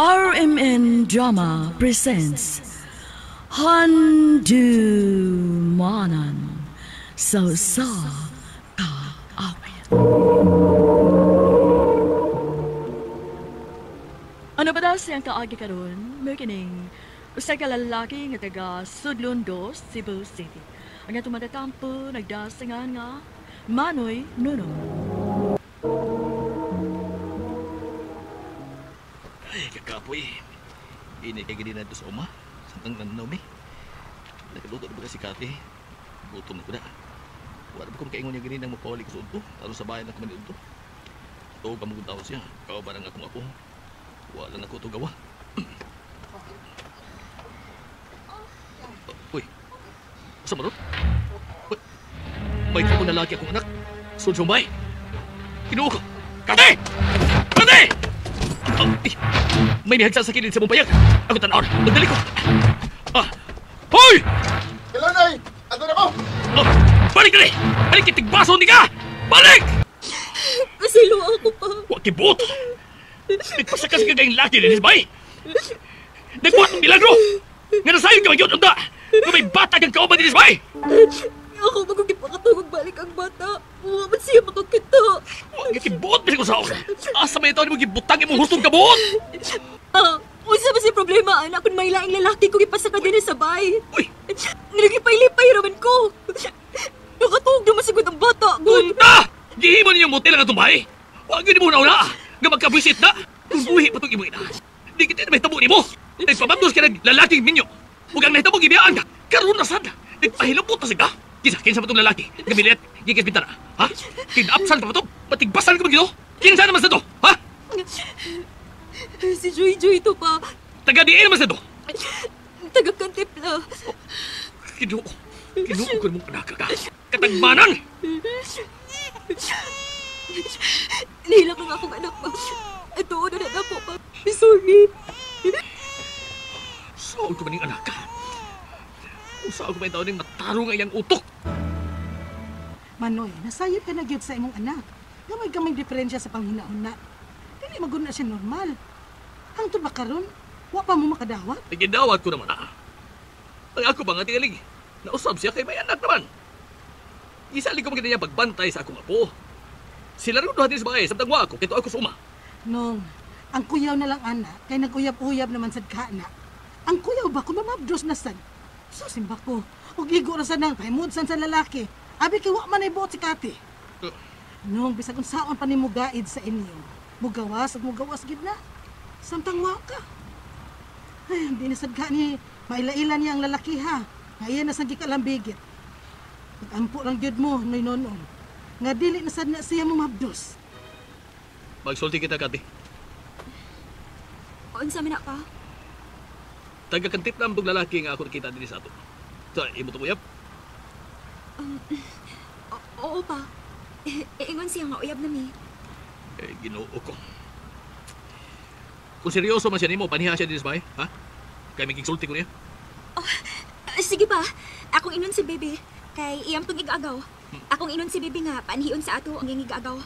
RMN Drama presents Handumanan sa Usa Ka Awit. Ano ba daw siyang kaagi karon? May kining usa ka lalaki nga taga Sudlon 2, Cebu City. Ang atong matatampo nagdasingan nga Manoy Nuno. Ay, kakapoy. Ini kay gini na ito sa uma. Santang nanaw mi. Nakaluto na ba kasi Kati? Gutom na ko na. Wala ba kong kaingon niya gini nang mapawali ko sa udto? Aron sa bayan na kumanin udto. Ito, kamugod tao siya. Ikaw barang akong ako. Wala na ko ito gawa. Uy, sa marot? Uy, may kapon na lagi akong anak. Sun sumay. Kinuha ko. Kati! Kati! Oh, may nihagsa sa kilid sa mong payag. Ako tanawar. Magdali ko. Ah! Hoy! Hello, Nay! Ato na ko! Oh, balik dali! Balik kitigbaso ni ka! Balik! Pasilo ako pa. Wa kibot! Nagpasakas ka kayong laki din, bay! Nagbuhat ng milagro! Nga nasayon ka magyot unta! Nga may bata kang kauban din, bay! Ako magugipakatawag balik ang bata. Wa man siya makakita. Wa kibot bisag usa ka. Asa may taon mo gibutang imong hustong kabuot? Ah, unsa ba si problema anak kun may laing lalaki ko gipasaka din sa bay? Uy! Nagipay-lipay raman ko. Nakatuog na masigod ang bata. Unta! Gihimo ninyo motel ang atong bay. Wa gyud mo na nga magkabisit na. Kung buhi pa tong imong ina. Di kita na mahitabo nimo. Nagpababdos ka ng lalaking minyo. Ug ang nahitabo gibiyaan ka. Karon na sad. Nagpahilabot na sad ka. Kinsa ba itong lalaki? Gamilit, gikas bintana. Ha? Kinapsan ka ba ito? Patigbasan ka ba gino? Kinsa naman sa to? Ha? Si Joy Joy ito pa. Taga diin naman sa to? Taga Kantipla. Oh, Ginoo. Ginoo ko mong anak ka. Katagmanan! Nihilak lang akong anak pa. Ito, na na po pa. Sorry. Saan ko ba ning anak ka? Usaw ko ba yung taon ng matarong ang iyang utok? Manoy, nasayod ka na gyud sa imong anak. Gamay-gamay diferensya sa panghuna-una. Dili magud na siya normal. Hangtod ba karon? Wa pa mo makadawat? Nagidawat ko naman ah. Ang ako ba nga tingaling? Nausab siya kay may anak naman. Isalig ko maganda niya pagbantay sa akong apo. Sila rin duha din sa bahay, samtang wa ako, kito ako sa uma. Nong, ang kuyaw na lang anak, kay nag-uyab-uyab naman sad ka na. Ang kuyaw ba kung mamabdos na sad? So, simba ko. Ug igo ra sad nang pahimudsan sa lalaki. Abi kay wa man ay buot si Kati. Nung bisag unsaon pa nimo gaid sa inyo, mugawas ug mugawas gid na. Samtang wa ka. Ay, hindi na sad ka ni maila-ila niya ang lalaki ha. Nga iya na sad gikalambigit. Pag-ampo lang gyud mo, noy nonon. Nga dili na sad na siya mo mabdos. Magsulti kita, Kati. Unsa man na pa? Taga-kantip na ang lalaki nga ako nakita din sa ato. Sa imo to uyab? Oo pa. Iingon siya nga uyab na mi. Eh, Ginoo ko. Kung seryoso man siya nimo, paniha siya din sa bahay, ha? Kaya may gigsulti ko niya. Oh, sige pa. Akong inon si Bebe. Kay iyam tong igagaw. Akong inon si Bebe nga panhion sa ato ang iyang igagaw.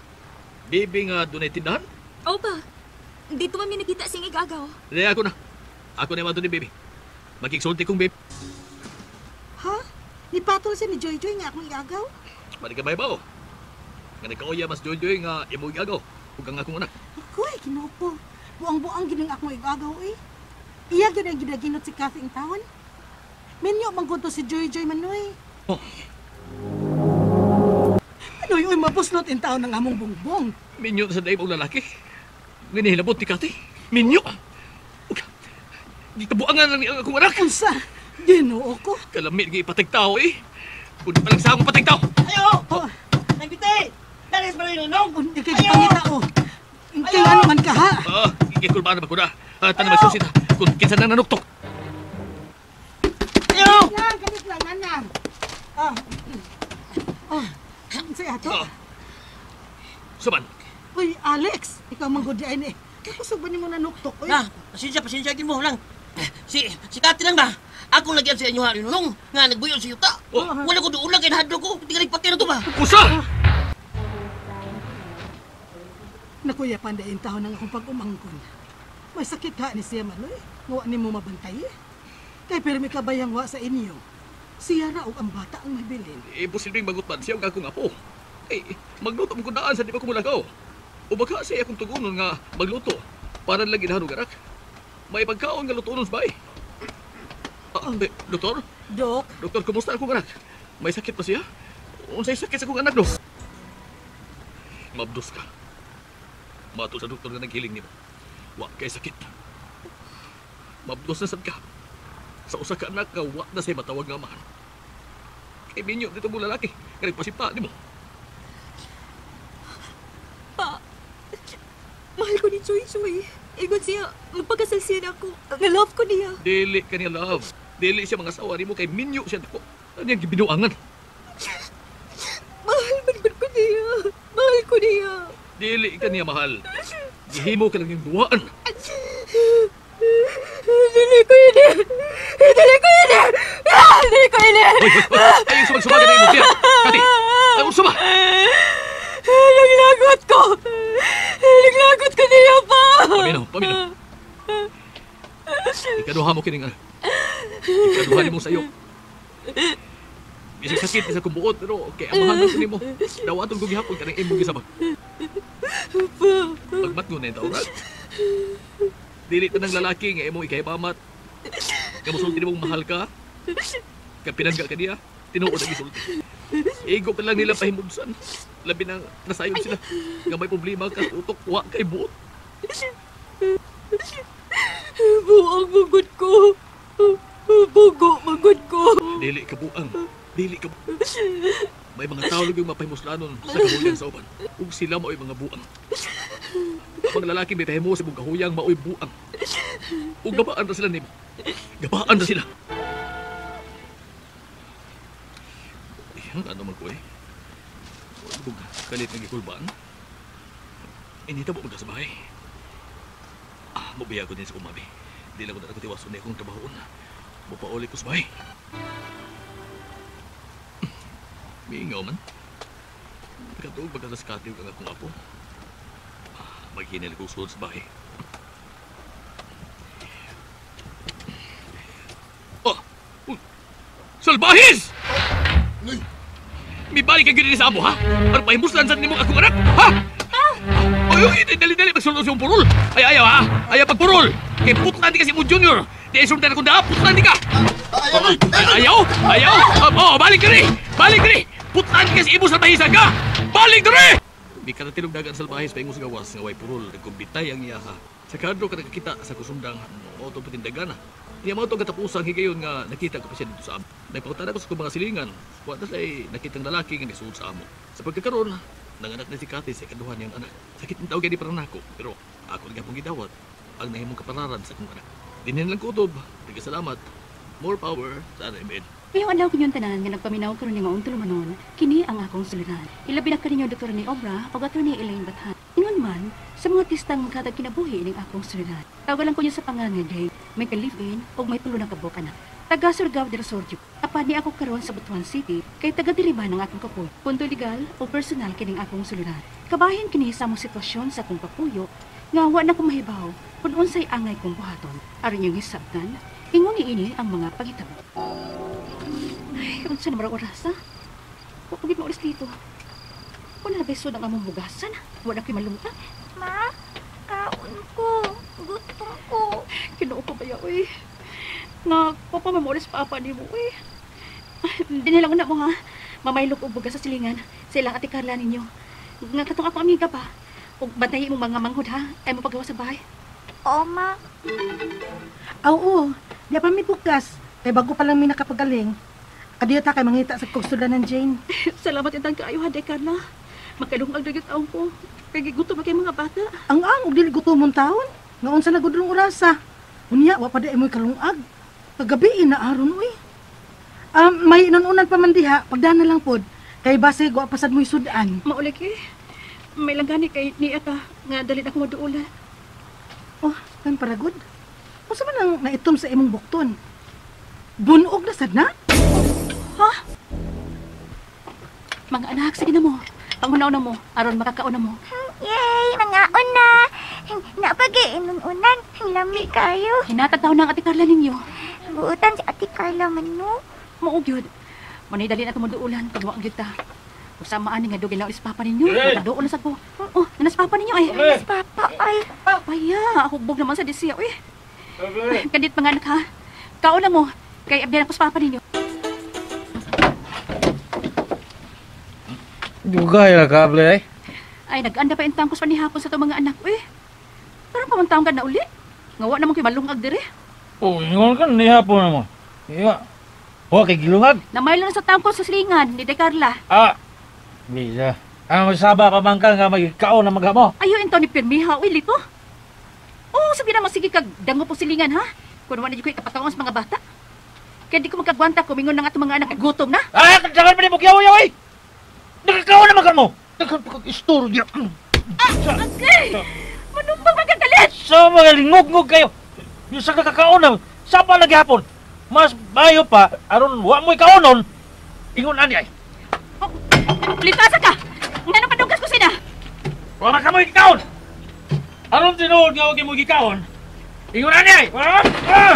Bebe nga dunay tindahan? Oo pa. Dito man mi nakita siyang igagaw. Hindi, ako na. Ako na yung ni Baby. Magigsulti kong baby. Ha? Nipatol siya ni Joy Joy nga akong igagaw? Balik ka ba ibaw? Nga nagkauya mas Joy Joy nga imo igagaw. Ug ang akong anak. Ako'y Ginoo ko. Buang-buang gid ang akong igagaw eh. Iya gyud ang ginaginot si Kathy ang taon. Minyo mangguto si Joy Joy manoy. Oh. Manoy, uy, mapuslot in taon ng among bongbong. Minyo sa daib og lalaki. Nginihilabot ni Kathy. Minyo! Gitabuangan lang niya akong anak. Unsa? Ginoo ko. Kalamit nga ipatagtao eh. Kundi pa lang sa akong patagtao. Ayo! Oh. Nagbiti! Dalis pa rin nunong! Hindi kay pangita oh. Hindi ano man ka ha? Ah, ikulbaan naman ko na. Tanang magsusit ha. Kung kinsa nang nanuktok. Ayo! Lang, kalit lang, anang. Ah. Oh. Unsa ato? Saman? Uy, Alex, ikaw manggod di ay ni. Kusog ba nimo nanuktok oy? Na, pasensya gid mo lang. Si Kati lang ba? Ako lagi sa inyo hari nunong nga nagbuyon sa yuta. Oh. Wala ko duulang kay nahadlok ko. Tingali pati na to ba? Kusa! Nakuya pandain taon ang akong pag-umangkon. May sakit ka ni siya manoy. Nga ni mo mabantay eh. Kay pirmi ka bayang wa sa inyo. Siya ra og ang bata ang mabilin. Imposibleng magutman siya og akong apo. Eh, magluto mo ko daan sa di pa kumulakaw. O baka siya akong tugunon nga magluto. Para lang ginahan og anak. May pagkaon nga lutonon sa bahay. Doktor? Dok? Doktor, kumusta akong anak? May sakit pa siya? Unsay sakit sa akong anak, do? Mabdos ka. Mato sa doktor nga naghiling nimo. Wa kay sakit. Mabdos na sad ka. Sa usa ka anak nga wa na say matawag nga amahan. Kay minyo dito mo lalaki nga nagpasipa nimo. Pa, mahal ko ni Choy Choy. Ingon siya, magpakasal siya na ako. Nga love ko niya. Dili ka niya love. Dili siya mga asawa nimo kay minyo siya nako. Ano yung gibinuangan? Mahal man ko niya. Mahal ko niya. Dili ka niya mahal. Gihimo ka lang yung duwaan. Dili ko ini. Dili ko ini. Dili ko ini. Hoy, hoy, hoy. Ayaw sumag-sumaga na imong tiyan. Kati, ayaw suma. Naglagot ko. Naglagot ko niya pa. Paminaw, paminaw. Ikaduha mo kining anak. Ikaduha nimo sayo. Bisag sakit, bisag kumbuot, pero kay amahan na ko nimo. Dawaton ko gihapon kanang imong gisabag. Pagmatngon na yung taoran. Dili tanang lalaki nga imong ikahimamat. Nga musulti nimong mahal ka. Nga pinangga ka niya, tinuod ang gisulti. Igo ka lang nila pahimudsan. Labi na nasayod sila. Nga may problema ka sa utok, wa kay buot. Buang magod ko. Bugo magod ko. Dili ka buang. Dili ka buang. May mga tao lang yung mapahimuslanon sa kahuyang sa uban. Ug sila mao'y mga buang. Ang mga lalaki may pahimo sa mong kahuyang mao'y buang. Ug gabaan ra sila nimo. Gabaan ra sila. Ano man ko eh. Kung kalit nga gikulbaan. Inita mo ka sa bahay. Mabiya ko din sa umabi. Di lang ko na ako tiwason na akong trabahoon. Mupauli ko sa bahay. Miingaw man. Nakatuog pagkataskati ang akong apo. Maghinil ko sulod sa bahay. Oh! Salbahis! Mibalik ka gini sa amo, ha? Ano pahimuslan sa nimong akong anak, ha? Oy, oy, dali-dali, magsulod sa iyong purol. Ay, ayaw, ha? Ayaw pagpurol. Kaya putlan di ka si mo junior. Di ay sundan akong daa, putlan di ka. Ayaw, ayaw. Oh, balik diri, balik diri. Putlan di ka si imo salbahis ka. Balik diri! Di ka natilog dagan salbahis pa imong sa gawas nga way purol. Nagkumbitay ang iya, ha? Sa kadro ka nakakita sa kusundang auto patindagana. Niya mo itong katapusang higayon nga nakita ko pa siya dito sa amo. Nagpakutana ko sa mga silingan. Wala siya'y nakitang lalaki nga nisuod sa amo. Sa pagkakaroon, nanganak na si Kati sa ikaduha niyang anak. Sakit ng tawag di para nako, pero ako nga pong gidawat ang nahimong kapararan sa akong anak. Dinhin lang kutob. Nagkasalamat. More power sa RMN. Mayong adlaw kinyong tanan nga nagpaminaw karon ni maong tulumanon, kini ang akong sulunan. Ilabi na kaninyo Dr. ni Obra o Atty. Elaine Bathan. Ingon man sa mga tistang maghatag kinabuhi ning akong sulunan. Tawagan ko niyo sa pangalan nga Jane, may ka-live-in o may tulo na kabuk anak. Taga Surigao del Sur, apan ni ako karon sa Butuan City kay taga diri man ang akong kapuyo. Punto legal o personal kining akong sulunan. Kabahin kini sa among sitwasyon sa akong kapuyo nga wa na ko mahibaw kung unsay angay kong buhaton. Aron yung hisabtan, ingon niini ang mga paghitabo. Ay, unsa na marang oras, ha? Wa pagid maoras dito. Wala na beso ng among bugasan. Wala ko'y malungka. Ma, kaon ko. Gutom ko. Kinoo pa ba ya, uy? Nga, papa, mamulis pa apa ni mo, uy. Dinilang na mo, ha? Mamaylok og bugas sa silingan. Sa ilang ate Carla ninyo. Nga, katong ako amiga pa. Ug bantayi mo mga manghod, ha? Ay mo pagawa sa bahay. Oo, ma. Oo, di pa mi bukas. Kay bago pa lang mi nakapagaling. Kadiyo ta kay mangita sa kugsulan ng Jane. Salamat intang kaayo, ha, Carla. Makalungag na gyud taon ko. Kay gigutom kay mga bata. Ang ang og dili gutomon taon. Nga unsa na gud rong orasa. Unya wa pa di mo'y kalungag. Kagabi na aron uy. May inununan pa man diha, pagdana lang pod. Kay base wa pasad mo'y sudan. Mauli kay. May langgani kay niya ta nga dali na ko maduolan. Oh, kan paragod. Unsa man ang naitom sa imong bukton? Bunog na sad na? Ha? Mga anak, sige na mo. Pangunaw na mo, aron makakaon na mo. Yay! Mangaon na! Napag-iinununan. Lami kayo. Hinatag taon ng Ate Carla ninyo. Buutan si Ate Carla man no. Mao gyud. Manay dali na tumuduulan pag wa gyud ta. Usamaan ni nga dugay na ulis papa ninyo. Doon na sa ko. Oh, nanas papa ninyo ay. Nanas papa ay. Paya, hubog naman sa disiya uy. Kandit mga anak ha. Kaon na mo kay abdihan ko sa papa ninyo. Dugay ra ka able ay. Ay nag-anda pa intang ko sa panihapon sa itong mga anak uy. Parang pamuntaon ka na uli. Nga wa naman ko'y malungag dire. Oh, ingon ka nihapon na mo. Iya. Wa kay gilungag. Namaylo na sa tangkol sa silingan ni De Carla. Ah. Bisa. Ang magsaba pa man ka nga magkaon na maghamo. Ayo intaw ni pirmiha uy lito. Oh, sabi na sige kag dango po silingan ha. Kun wa na jud ko'y kapataon sa mga bata. Kaya di ko magkagwanta kumingon ng atong mga anak gutom na. Ah, kadagan pa ni mo kiyaw ay. Nakakaon na man mo. Daghan pa kag istorya. Ah, okay. Manumbang magkagalit. Sa mga lingog-ngog kayo. Yung sa kakakaon na, saba lagi hapon. Mas bayo pa aron wa mo'y kaonon. Ingon ani ay. Oh, litasa ka. Ngano padugas ko sina? Wa man kamoy kaon. Aron tinuod nga wa mo gikaon. Ingon ani ay. Ah! Ah!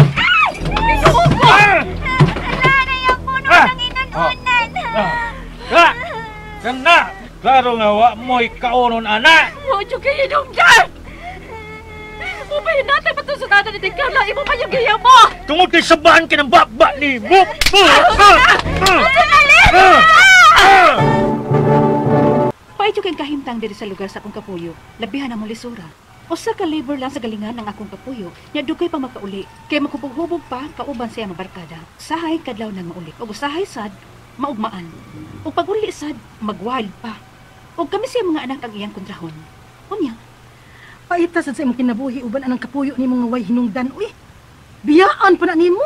Ah! Ala na yung puno ng inununan. Ah! Kana, klaro nga wa mo'y kaonon ana. Wa jud kay hinungdan. Upahinatag pa sa tata ni Carla, imo pa yung giyaw mo! Tungod kay sabahan ka ng baba ni mo! Paityo kayong kahimtang diri sa lugar sa akong kapuyo, labihan na mo lisura. Usa ka labor lang sa galingan ng akong kapuyo, nya dugay pa makauli, kay maghubog-hubog pa kauban siya mabarkada. Sahay kadlaw nang mauli, ug usahay sad, maugmaan. Ug pag-uli sad, magwild pa. Ug kami siya mga anak ang iyang kontrahon. Unya, paita sad sa imong kinabuhi uban anang kapuyo nimo nga way hinungdan uy. Biyaan pa na nimo.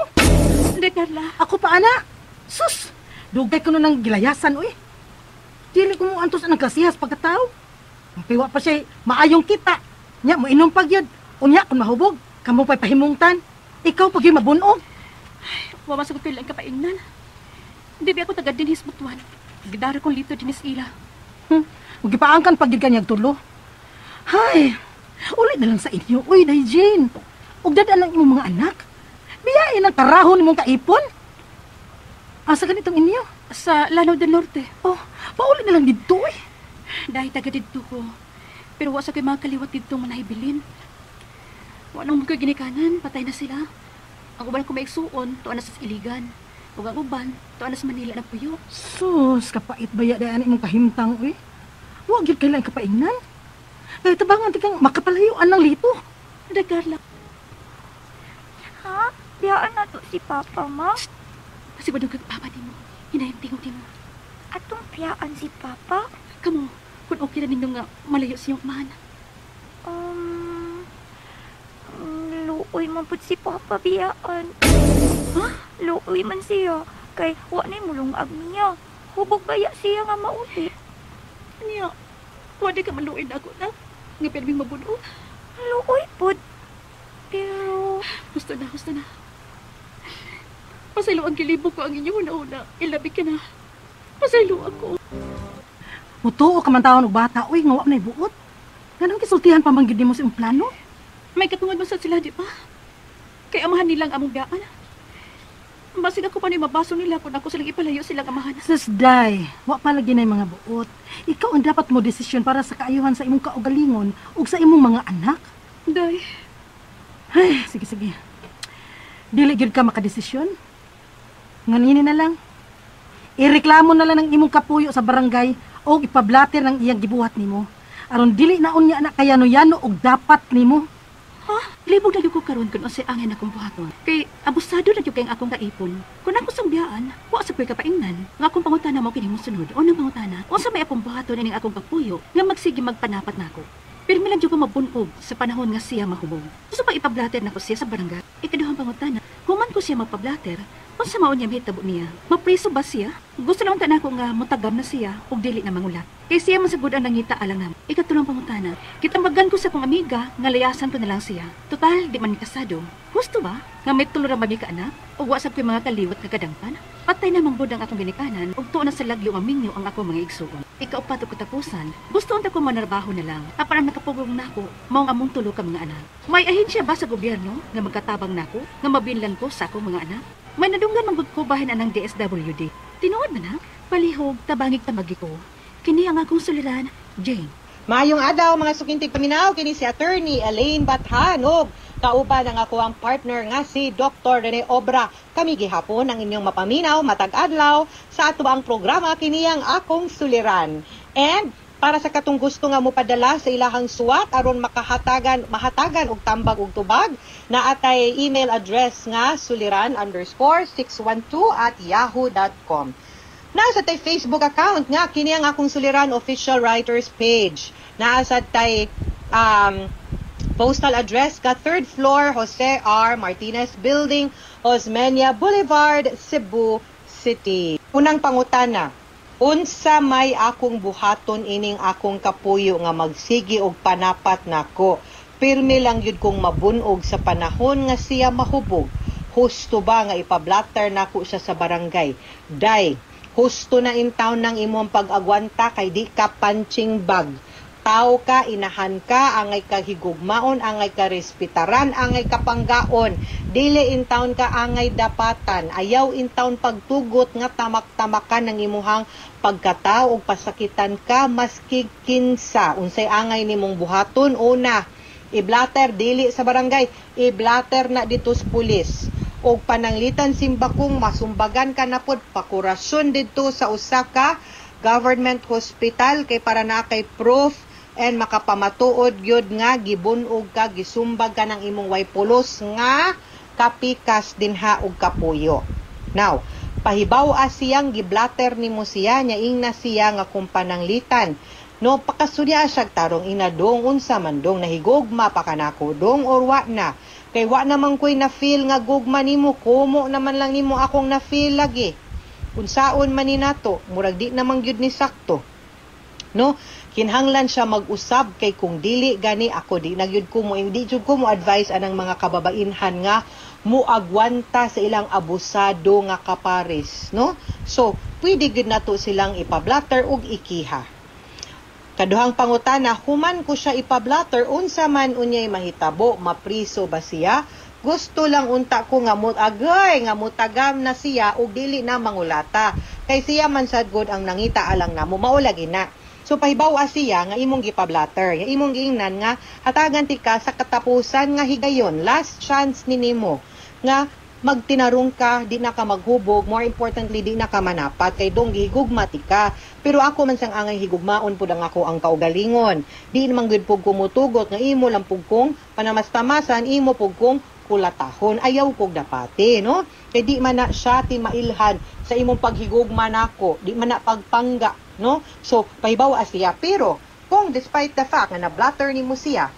Hindi Carla. Ako pa ana. Sus, dugay ko no nang gilayasan uy. Dili ko mo antos anang klasihas pagkatao. Mapiwa pa siya maayong kita. Nya mo inom pag yun. Unya kun mahubog, kamo pa'y pahimungtan. Ikaw pag yun mabunog. Ay, wa masagot ko lang kapaingnan. Hindi ba ako taga dinhis butuan. Gidara kong lito dinis ila. Ug gipaangkan pag yun kanyang tulo. Hay, ulit na lang sa inyo. Uy, Day Jane. Ug dadaan ang imong mga anak. Biyain ang karahon nimong kaipon. Asa ganitong inyo? Sa Lanao del Norte. Oh, pauli na lang didto eh. Dahil taga didto ko. Pero wa sa ko'y mga kaliwat didto manahibilin. Wa nang mga ginikanan, patay na sila. Ang uban ko maigsuon, tuan na sa Iligan. Ug ang uban, tuan na sa Manila na puyo. Sus, kapait baya dayaan imong kahimtang uy. Wa gyud kailangan kapaingnan. Kaya tabangan ti kang makapalayuan ng lito. Day Carla. Ha? Biyaan na to si Papa, ma. Kasi ba kag papa nimo? Hinayang tingog nimo. Atong biyaan si Papa? Kamo, kung okay na ninyo nga malayo siyong man. Luoy man pud si Papa biyaan. Ha? Luoy man siya. Kay wa na'y mulungag niya. Hubog baya siya nga mauli. Niya, wa di ka maluoy na ako na. Nga pirming mabuno. Luoy pud. Pero gusto na, gusto na. Pasaylo ang gilibog ko ang inyong una-una. Ilabi ka na. Pasaylo ako. Mutuo ka man taon og bata, uy, nga wa na'y buot. Ganang gisultihan pa man gyud nimo sa imong plano. May katungod man sad sila, di ba? Kay amahan nilang among gaan. Basig ako pa ni mabaso nila kung ako silang ipalayo silang amahan. Sus, day, wa pa lagi na'y mga buot. Ikaw ang dapat mo desisyon para sa kaayuhan sa imong kaugalingon ug sa imong mga anak. Day. Ay, sige, sige. Dili gyud ka makadesisyon. Nganini na lang. Ireklamo na lang ang imong kapuyo sa barangay o ipablater ng iyang gibuhat nimo. Aron dili na unya na kayano-yano og dapat nimo. Ha? Libog na gyud ko karon kun unsay angay na akong buhaton. Kay abusado na gyud kay ang akong kaipon. Kun ako sangbiyaan, wa sa koy kapaingnan. Nga akong pangutana mo kini mosunod. Unang pangutana, unsa may akong buhaton ining akong kapuyo nga magsige magpanapat nako. Pirmi lang gyud ko mabunog sa panahon nga siya mahubog. Gusto pa ipablater nako siya sa barangay. Ikaduhang pangutana, human ko siya mapablater, unsa maon niya mahitabo niya? Mapriso ba siya? Gusto lang ta nako nga mutagam na siya ug dili na mangulat. Kay siya man sagud ang nangita alang namo. Ikatulong pangutana, gitambagan ko sa akong amiga nga layasan ko na lang siya. Total, di man mi kasado. Husto ba nga may tulo ra ba mi ka anak? Ug wa sab ko'y mga kaliwat nga kadangpan? Patay na manggod ang akong ginikanan ug tuo na sa lagyo nga minyo ang akong mga igsuon. Ikaupat ug katapusan, gusto unta ko manarbaho na lang. Apan ang nakapugong nako, mao ang among tulo ka mga anak. May ahensya ba sa gobyerno nga magkatabang nako nga mabinlan ko sa akong mga anak? May nadunggan man gud ko bahin anang DSWD. Tinuod man ha? Palihog, tabangig tamagi ko. Kini ang akong suliran, Jane. Maayong adlaw mga sukintig paminaw, kini si Attorney Elaine Bathan ug kauban ang ako ang partner nga si Dr. Rene Obra. Kami gihapon ang inyong mapaminaw matag adlaw sa ato ang programa, kini ang akong suliran. And para sa katong gusto nga mopadala sa ilahang suwat aron makahatagan mahatagan og tambag og tubag, naa tay email address nga suliran_612@yahoo.com. Naa sa tay Facebook account nga kini ang akong suliran official writers page. Naa sa tay postal address ka 3rd floor, Jose R. Martinez Building, Osmeña Boulevard, Cebu City. Unang pangutana, unsa may akong buhaton ining akong kapuyo nga magsigi og panapat nako? Pirmi lang yun kong mabunog sa panahon nga siya mahubog. Husto ba nga ipablatter nako siya sa barangay? Day, husto na in town ng imong pag-agwanta kay di ka punching bag. Tao ka, inahan ka, angay ka higugmaon, angay ka respetaran, angay ka panggaon. Dili in town ka angay dapatan. Ayaw in town pagtugot nga tamak-tamakan ng imuhang pagkatao ug pasakitan ka maski kinsa. Unsay angay nimong buhaton? Una, iblatter dili sa barangay, iblatter na dito sa pulis. Og pananglitan simbakong masumbagan ka na pod, pakurasyon didto sa usa ka government hospital kay para na kay proof and makapamatuod gyud nga gibunog ka, gisumbag ka ng imong way pulos nga kapikas dinha og kapuyo. Now, pahibaw-a siyang giblatter nimo siya, nya ingna siya nga kung pananglitan, no, pakasulya siya tarong ina dong, unsa man dong, nahigugma pa kanako dong or wa na? Kay wa naman ko'y na-feel nga gugma nimo, kumo naman lang nimo akong na-feel lagi. Unsaon man ni nato, murag di naman gyud ni sakto. No, kinahanglan siya mag-usab kay kung dili gani ako di na gyud ko mo, hindi jud ko mo advise anang mga kababainhan nga muagwanta sa ilang abusado nga kapares, no? So, pwede gyud nato silang ipablatter ug ikiha. Kaduhang pangutana, human ko siya ipablatter, unsa man unyay mahitabo, mapriso ba siya? Gusto lang unta ko nga agay nga mutagam na siya ug dili na mangulata. Kay siya man sad gud ang nangita alang namo, mao lagi na. So pahibaw-a siya nga imong gipablatter, nga imong giingnan nga hatagan ti ka sa katapusan nga higayon, last chance ni nimo nga magtinarong ka, di na ka maghubog, more importantly, di na ka manapat, kay dong gihigugma ti ka. Pero ako man sang angay higugmaon pud ang ako ang kaugalingon. Di naman gud pug kumutugot nga imo lang pug kong panamastamasan, imo pug kong kulatahon. Ayaw kog dapati, no? Kay di man na siya ti mailhan sa imong paghigugma nako, di man na pagpangga, no? So, pahibaw siya. Pero, kung despite the fact nga na-blatter nimo siya,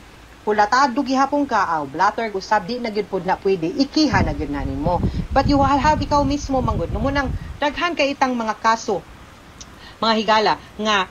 kulatado gihapon ka, aw, blatter gusab, di na gyud pud na pwede, ikiha na gyud na nimo. But you will have ikaw mismo manggod. No, munang daghan kay itang mga kaso, mga higala, nga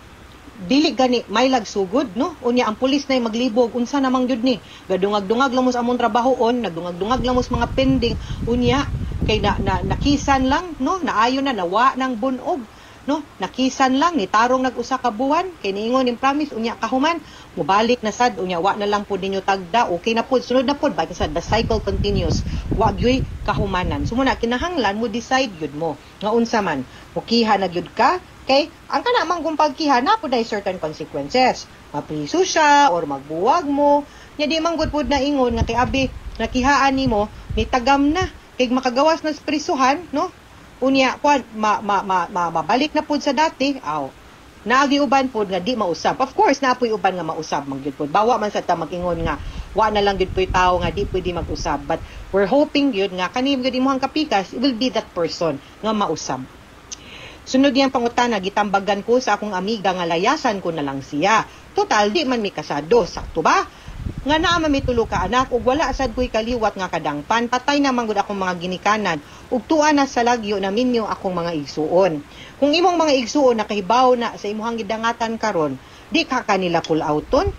dili gani may lagsugod, no? Unya ang pulis na maglibog, unsa namang gyud ni? Gadungag-dungag lamos among trabahoon, nagdungag-dungag lamos mga pending, unya kay na nakisan lang, no? Naayo na nawa ng bunog, no? Nakisan lang ni tarong nag-usa ka buwan kay niingon ning promise, unya kahuman mubalik na sad, unya wa na lang pud ninyo tagda, okay na pud, sunod na pud, balik sad, the cycle continues, wa gyuy kahumanan. So muna kinahanglan mo decide gyud mo nga unsa man mukiha na gyud ka, kay ang kana man kung pagkiha na pud ay certain consequences, mapriso siya or magbuwag mo. Nya di man gud pud na ingon nga kay abi nakihaan nimo ni tagam na kay makagawas na sa prisuhan, no? Unya kuan ma, ma, ma, ma, mabalik na pud sa dati, aw naagi uban pud nga di mausab. Of course naa puy uban nga mausab man gyud pud, bawa man sa ta mag-ingon nga wa na lang gyud puy tawo nga di pwede mag-usab, but we're hoping gyud nga kani gyud imong kapikas will be that person nga mausab. Sunod niyang pangutana, gitambagan ko sa akong amiga nga layasan ko na lang siya. Total, di man mi kasado. Sakto ba? Nga naa man mi tulo ka anak ug wala sad ko'y kaliwat nga kadangpan. Patay na man gud akong mga ginikanan ug tuwa na sa lagyo na minyo akong mga igsuon. Kung imong mga igsuon nakahibaw na sa imuhang gidangatan karon, di ka kanila pull outon,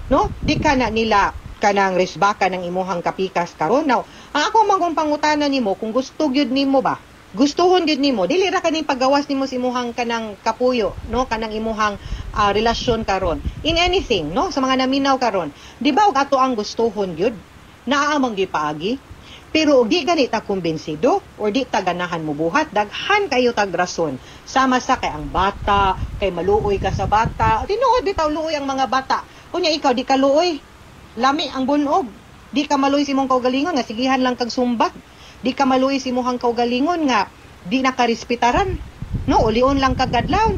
no? Di ka na nila kanang resbaka ng imuhang kapikas karon. Now, ang ako man kung pangutana nimo kung gusto gyud nimo ba? Gustuhon gyud nimo, dili ra kaning paggawas nimo sa imuhang kanang kapuyo, no? Kanang imuhang relasyon karon. In anything, no? Sa mga naminaw karon, di ba og ato ang gustuhon gyud? Naa man gyud paagi. Pero og di gani ta kumbinsido or di ta ganahan mobuhat, daghan kayo tag rason. Sama sa kay ang bata, kay maluoy ka sa bata. Tinuod bitaw luoy ang mga bata. Unya ikaw di ka luoy. Lami ang bunog. Di ka maluoy sa imong kaugalingon nga sigihan lang kag sumbag. Di ka maluoy sa imong kaugalingon nga di na ka respetaran. No, ulion lang kag adlaw.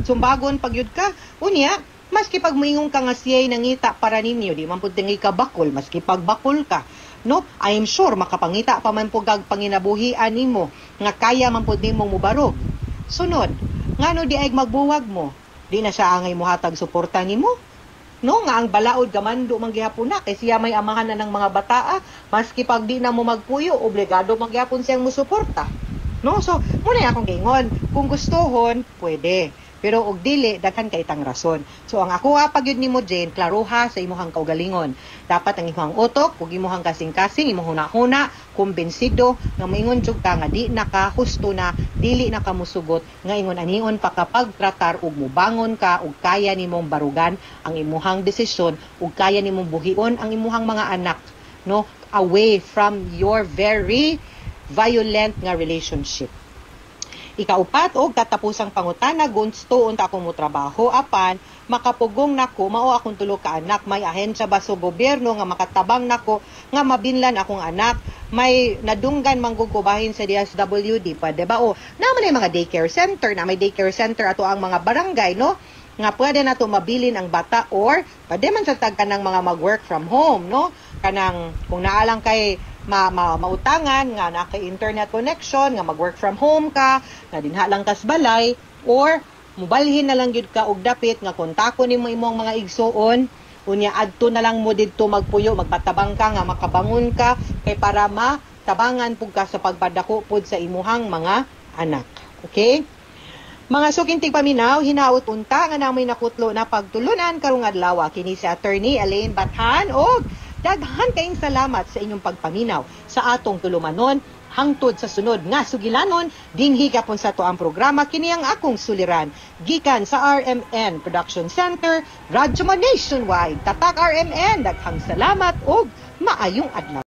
Sumbagon pag yud ka. Unya, maski pag moingon ka nga siya'y nangita para ninyo, di man pud tingi ka bakol, maski pag bakol ka. No, I'm sure makapangita pa man pud kag panginabuhian nimo nga kaya man pud nimong mubarog. Sunod, ngano di ay magbuwag mo? Di na siya angay mohatag suporta nimo? No, nga ang balaod gamando man gihapon na kay siya may amahan na ng mga bataa, maski pag di na mo magpuyo, obligado magyapon siyang musuporta. No, so muna akong giingon, kung gustuhon, pwede. Pero og dili, daghan kay tang rason. So ang ako pag yun nimo Jane, klaroha sa imuhang kaugalingon. Dapat ang imuhang utok ug imuhang kasing-kasing, imong huna-huna, kumbinsido nga moingon jud ka nga di na ka husto na, dili na ka musugot, nga ingon anion pa ka pagtratar ug mubangon ka ug kaya nimong barugan ang imuhang desisyon ug kaya nimong buhion ang imuhang mga anak, no, away from your very violent nga relationship. Ikaupat og katapusang pangutana, gusto unta ako mo trabaho apan makapugong nako mao akong tulo ka anak, may ahensya ba sa gobyerno nga makatabang nako nga mabinlan akong anak, may nadunggan manggug ko bahin sa DSWD, pwede ba? O naman ay mga daycare center, na may daycare center ato ang mga barangay, no, nga pwede na to mabilin ang bata, or pwede man sa tag kanang mga mag-work from home, no, kanang kung naalang kay mautangan nga na kay internet connection nga mag-work from home ka, nga dinha lang kas balay, or mubalhin na lang gyud ka og dapit nga kontako nimo imong mga igsuon, unya adto na lang mo didto magpuyo, magpatabang ka nga makabangon ka kay para matabangan pug ka sa pagpadako pud sa imuhang mga anak. Okay? Mga suking tigpaminaw, hinaut unta nga namoy nakutlo na pagtulunan karong adlaw. Kini si Attorney Elaine Bathan og daghan kayong salamat sa inyong pagpaminaw sa atong tulumanon hangtod sa sunod nga sugilanon dinhi gapon sa to ang programa kini ang akong suliran gikan sa RMN Production Center, Radyo Nationwide. Tatak RMN, daghang salamat og maayong adlaw.